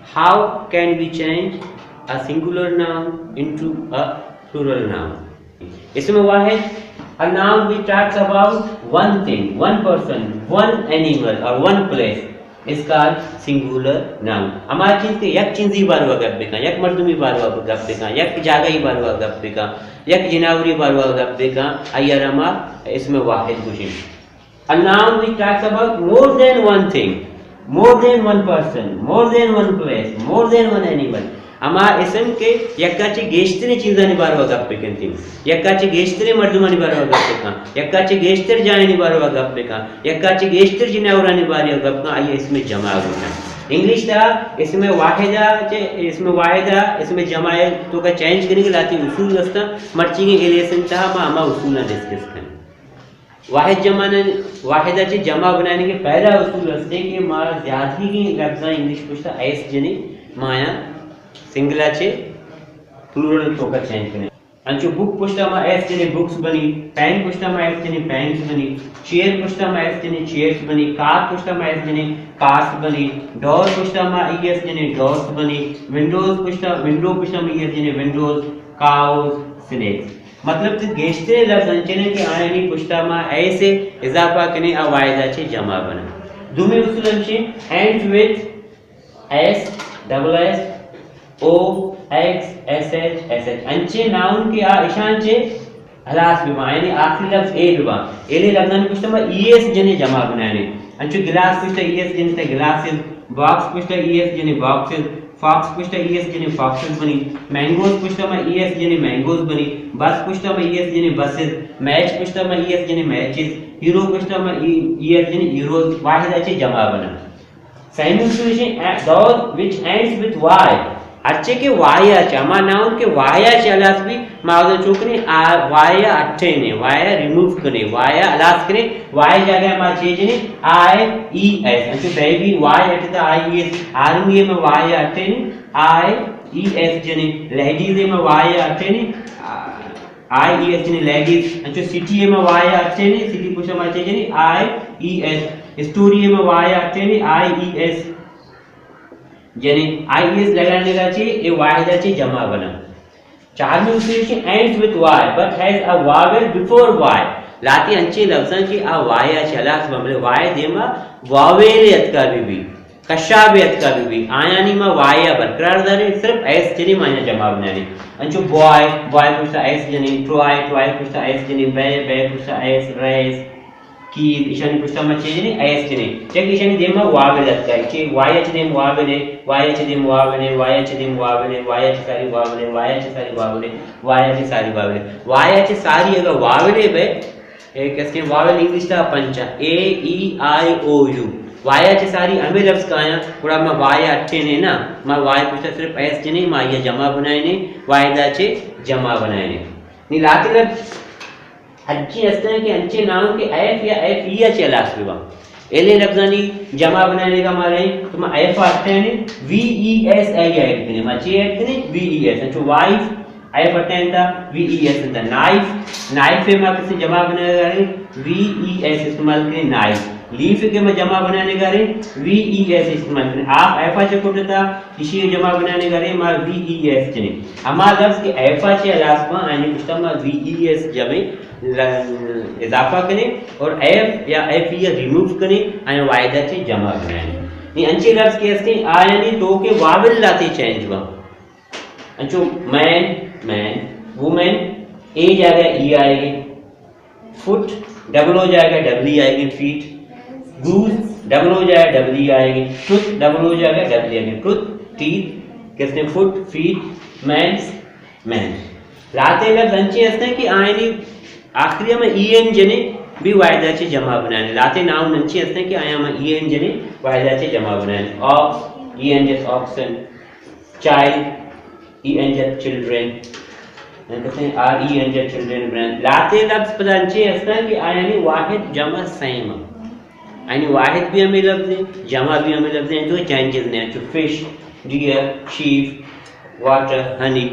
How can we change a singular noun into a plural noun? اسم واحد, a noun which talks about one thing, one person, one animal or one place is called singular noun. ہما چیز کہ یک چیزی باروا گپ بکن، یک مردمی باروا گپ بکن، یک جاگہی باروا گپ بکن، یک جناوری باروا گپ بکن، آئی ءَ را ما اسم واحد گوشیں. A noun which talks about more than one thing, more than one person, more than one place, more than one animal. ہما اسم کہ یکا چہ گیشتریں چیزانی باروا گپ بکنت، یکا چہ گیشتریں مردمانی باروا گپ بکن، یکا چہ گیشتر جاہانی باروا گپ بکن، یکا چہ گیشتر جناورانی باروا گپ بکن، آئی اسم جمع گوشن. انگلش تہا اسم واحدہ چہ اسم واحدہ اسم جمع توکا چینج کنگی لہتے اصول ہستاں، مرچیگیں اے لیسن تہا ما ہما اصولاں ڈسکس کنیں. واحد جمع نہ، واحد ءَ چہ جمع بنانے کے پہلا اصول ہستے کہ ما زیادگی لفظاں انگلش پشتا ایس جنیں، ما آیاں سنگل ءَ چہ پلورل توکا چینج کنیں. انچو بک پشتا ما ایس جنیں، بکس بنی، پین پشتا ما ایس جنیں، پینس بنی، چیئر پشتا ما ایس جنیں، چیئرس بنی، کار پشتا ما ایس جنیں، کارس بنی، ڈور پشتا ما ای ایس جنیں، ڈورس بنی، ونڈوز پشتا، ونڈو پشتا ما ای ایس جنیں، ونڈوز، کاؤز، سنیکس. مطلب کہ گیشتریں لفظ انچیں کہ آیانی پشتا ما ایس ءَ اضافہ کنیں، آ واحد ءَ چہ جمع بناں. دومی اصول ہمشیں، ends with S, double S, O, X, S H, S H. انچیں ناؤن کہ آ اشاں چہ ہلاس بباں، یعنی آخری لفظ اے بباں. ایلے لفظانی پشتا ما ای ایس جنیں، جمع بنانے. انچو گلاس پشتا ای ایس جنیں تہ گلاسز، باکس پشتا ای ایس جنیں، باکسز، فاکس پشتا ای ایس جنیں، فاکسز بنی، مینگوز پشتا ما ای ایس جنیں، مینگوز بنی، بس پشتا ما ای ایس جنیں، بسز، میچ پشتا ما ای ایس جنیں، میچز، ہیرو پشتا ما ای، ای ایس جنیں، ہیروز. واحد ءَ چہ جمع بناں. سیمی اصول ایشیں، those which ends with Y. ہرچے کہ وائی ءَ چہ، ہما ناؤن کہ وائی ءَ چہ ہلاس بی، ما اودا چو کنیں، آ وائی ءَ ہٹینے، وائی ءَ ریموو کنے، وائی ءَ ہلاس کنے، وائی ءِ جاگہ ءَ ما چے جنیں، آئی ای ایس. انچو بیبی وائی ہٹتا، آئی ای ایس. آرمی ءَ ما وائی ءَ ہٹینے، آئی ای ایس جنیں. لیڈیز ءَ ما وائی ءَ ہٹینے، آ، آئی ای ایس جنیں، لیڈیز. انچو سٹی ءَ ما وائی ءَ ہٹینے، سٹی پشتا ما چے جنیں، آئی ای ایس. اسٹوری ءَ ما وائی ءَ ہٹینے، آئی ای ایس جنیں. آئی ای ایس لگانے ءَ چہ اے واحد ءَ چہ جمع بناں. چارمی اصول ایشیں، ends with Y but has a vowel before Y. لہتے انچیں لفظاں کہ آ وائی ءَ چہ ہلاس باں، بلے وائی ءِ دیما واویلے اتکا بہ بی، کشابے اتکا بہ بی، آیانی ما وائی ءَ برقرار داریں، صرف ایس جنیں، ما آیاں جمع بنانے. انچو بوائے، بوائے پشتا ایس جنیں، ٹوائے، ٹوائے پشتا ایس جنیں، بے، بے پشتا ایس، ریس، کیز، ایشانی پشتا ما چے جنیں، ایس جنیں. چیا کہ ایشانی دیما واول اتکا، کہ وائی ءَ چہ دیم واول اے، وائی ءَ چہ دیم واول اے، وائی ءَ چہ دیم واول اے، وائی ءَ چہ ساری واول اے، وائی ءَ چہ ساری واول اے، وائی ءَ چہ ساری، وائی ءَ چہ ساری اگاں واول اے بے، اے کسے واول انگلش تہا پنچ ایں، اے، ای، آئی، او، یو. وائی ءَ چہ ساری ہمے لفظ کایاں، گڑا ما وائی ءَ ہٹینے نا، ما وائی پشتا صرف ایس جنیں، ما آئی ءَ جمع بنائینے، واحد ءَ چہ جمع بنائینے. نی لہتے لفظ ہرچی ہستیں کہ انچیں ناؤن کہ ایف یا ایف ای ءَ چہ ہلاس بباں. ایلیں لفظانی جمع بنانے گا ما رہیں، تو ما ایف ءَ ہٹینے، وی ای ایس آئی ایڈ کنے، ما چے ایڈ کنے؟ وی ای ایس. انچو وائف، ایف ہٹینتا، وی ای ایس انتا. نائف، نائف ءَ ما کسے جمع بنانے گا رہیں، وی ای ایس استعمال کنے، نائف. لیف ءَ کہ ما جمع بنانے گا رہیں، وی ای ایس استعمال کنے. آف ایف ءَ چہ کٹتا، ایشی ءَ جمع بنانے گا رہیں ما وی ای ایس جنیں. ہما لفظ کہ ایف ءَ چہ ہلاس باں، آیانی پشتا ما وی ای ایس جمع ل-، اضافہ کنیں اور ایف یا ایف ای ءَ ریموو کنیں، آیاں واحد ءَ چہ جمع بنائیں. نی انچیں لفظ کہ ہستیں، آیانی توکا واول لہتے چینج باں. انچو مین، مین، وومن، اے جاگہ ای آئے گی، فٹ، ڈبل او جائے گا، ڈبل ای آئے گی، فیٹ. گوز، ڈبل او جائے گا، ڈبل ای آئے گی. ٹوتھ، ڈبل او جائے گا، ڈبل ای آئے گی. ٹوتھ، ٹیتھ، کسے فٹ، فیٹ، مینس، مین. لہتے لفظ انچیں ہستیں کہ آیانی آخری ءَ ما ای این جنیں، بی واحد ءَ چہ جمع بنائیں. لہتے ناؤن انچیں ہستیں کہ آیاں ما ای این جنیں، واحد ءَ چہ جمع بنائیں. آکس، ای این جیس آکسن. چائلڈ، ای این جیس چلڈرن. انکسیں آر ای این جیس چلڈرن برین. لہتے لفظ پدا انچیں ہستاں کہ آیانی واحد جمع سیم انت. آیانی واحد بھی ہمے لفظ انت، جمع بھی ہمے لفظ انت، تو چینجز نہیں. انچو fish, dear, shape, water, honey.